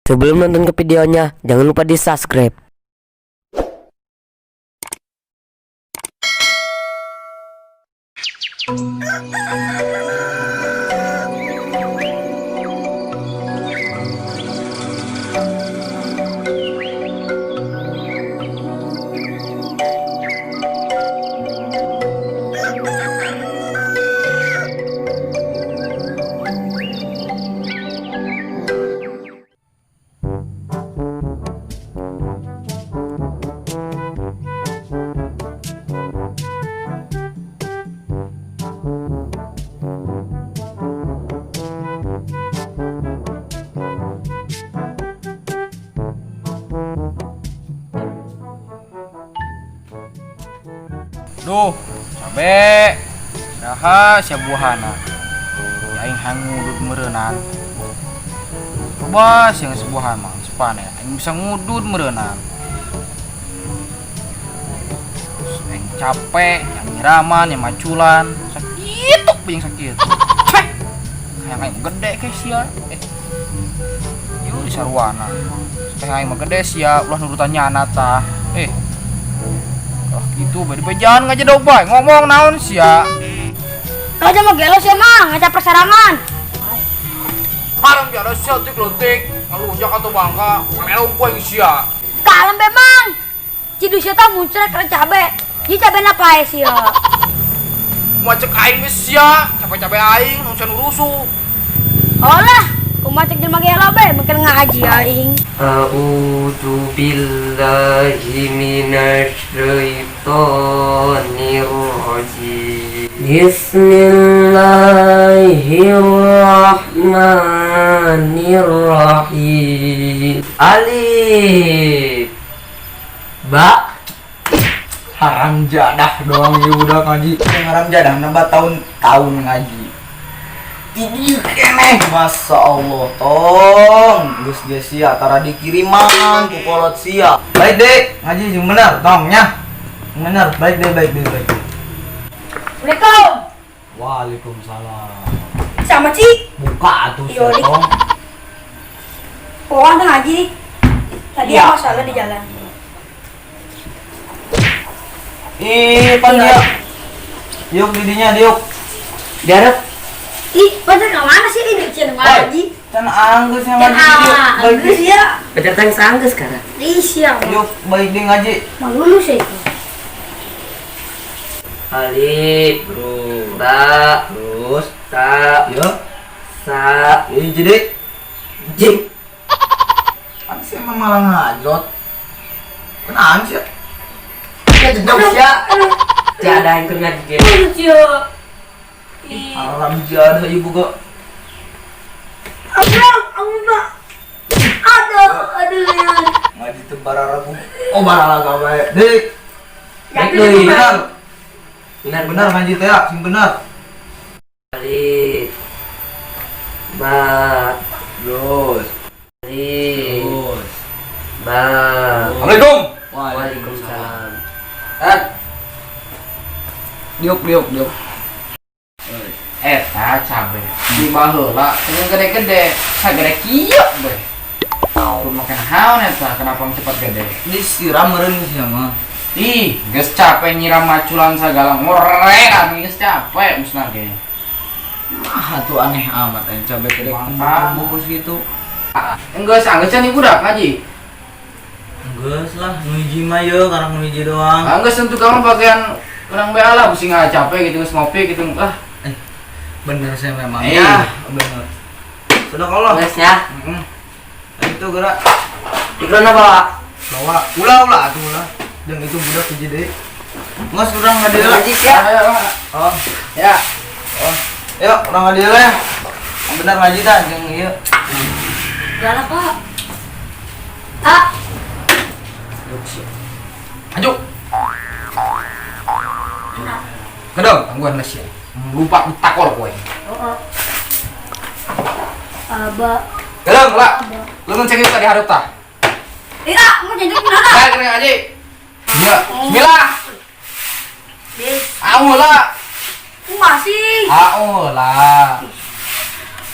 Sebelum nonton ke videonya, jangan lupa di subscribe. Duh, cabe. Daha sia buahana. Ya aing hangudut meureunan. Coba sia geus buahan mah geus panen. Aing bisa ngudut meureunan. Terus aing capek, yang nyiraman, yang maculan, sakit tok yang sakit. Cek. Hayang aing gede ke sia. Yeuh di sarwana. Teh aing mah gede sia, ulah nurutan nyana tah. Gitu bari bejan ngajedog bae ngomong naon sia. Kaja mah gelo sia mah ngacap perserangan. Haram biara sia tik letik ngalunjak atau bangka palerong ku aing sia. Kalem be mang. Cidu sia tah muncrat kana cabe. Ieu cabe na pae sia. Kumaha cek aing geus sia, cabe-cabe aing nu sia nu rusuh. Olah, kumaha cek jelema gelo be mungkin ngaji aing. A'udzu billahi minasyaitonir rajim. Bismillahirrahmanirrahim. Alif ba. Haram jadah doang ya udah ngaji. Yang haram jadah nambah tahun-tahun ngaji. Tidieu keneh, Masya Allah, tong geus ge sia tara dikiriman ku kolot sia. Baik dek, ngaji jeung bener, tong nya. Bener, baik deh, baik deh, baik. Assalamualaikum. Waalaikumsalam. Sama Ci. Buka atuh sia, Yo, tong. Oh, anda ngaji. Tadi Iya. apa salah di jalan? Ih, pan dia. Yuk didinya, diuk. Diarep. Ih, pacar ke mana sih ini? Cien ngaji. Can anggeus yang Can ngaji, diuk. Baik anggeus deh. ya. Pacar tang sanggeus sekarang. Ih, siap. Yuk, baik deh ngaji. Mau lulus ya itu. Alif, Terus. ba, Terus. ta, Yuk. sa, Ih, jadi. jing. Kan sih emang malah ngajot. Kenaan sih? Ya jedok sia. Jadah yang keur ngaji ge. Aduh, cia. Haram jadah ibu gak. Aduh, aduh. Aduh, aduh. Ngaji teu bararagu. Oh, bararaga bae. Dik. Jadi, Dik, Benar. Benar, Benar ngaji teh, sing benar. Alif, ba, Terus. alif, Terus. ba. Assalamualaikum. Waalaikumsalam. Diuk, diuk, diuk. Eta cabe di baheula teu gede-gede, sagede kieu be. Kudu makan haon eta, kenapa cepat gede? Disiram meureun sia mah. Ih, geus capek nyiram maculan sagala ngorek geus capek musnah ge. Mah tuh aneh amat aing cabe gede Mantap. bungkus gitu. Enggeus anggeus can ibu budak ngaji. Geus lah, nu hiji mah ye, karang nu hiji doang. Anggeus tentu kamu bagian urang bae lah pusing ah capek gitu geus ngopi gitu ah. Bener sih memang. Iya. Bener. Sudah kalau. Geus ya. Heeh. Itu gerak Iklan apa? bawa ulah ulah atuh ulah. Dan itu budak hiji deui. Nges urang ngadieu lah. Ngaji ya. Ayo, ayo. Oh, Ya. oh. Yuk, urang ngadieu lah ya. Yang bener ngaji tah jeung ieu. Galak, Pak. Ah, Maju. Kedong, tangguhan lah sia. Lupa takol kowe. oh, oh. Aba. Kedong lah. Lu ngecek itu tadi hareup tah. Iya, mau jadi kenapa? Balik kena ngaji. Iya. Bismillah. Bis. Aula. Masih. Aula.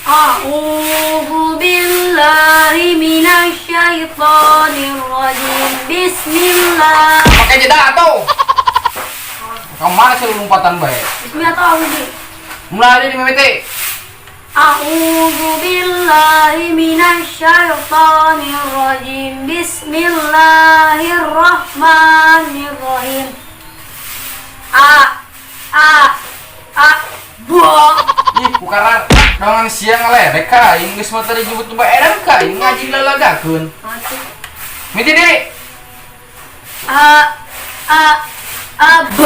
A'udzu billahi minasy minasyaitonirrajim. Bismillah. Pakai jeda atuh. Kemana sih lu lompatan bae? Bismillah atau a'udzu? Mulai dari mimiti. A'udzu billahi minasyaitonir rajim. Bismillahirrahmanirrahim. A A A Bo. Ih, kukaran dongan siang ngeledek ka aing geus mah tadi nyebut bae edan ka aing ngaji lalagakeun. Miti diri. A A A B B.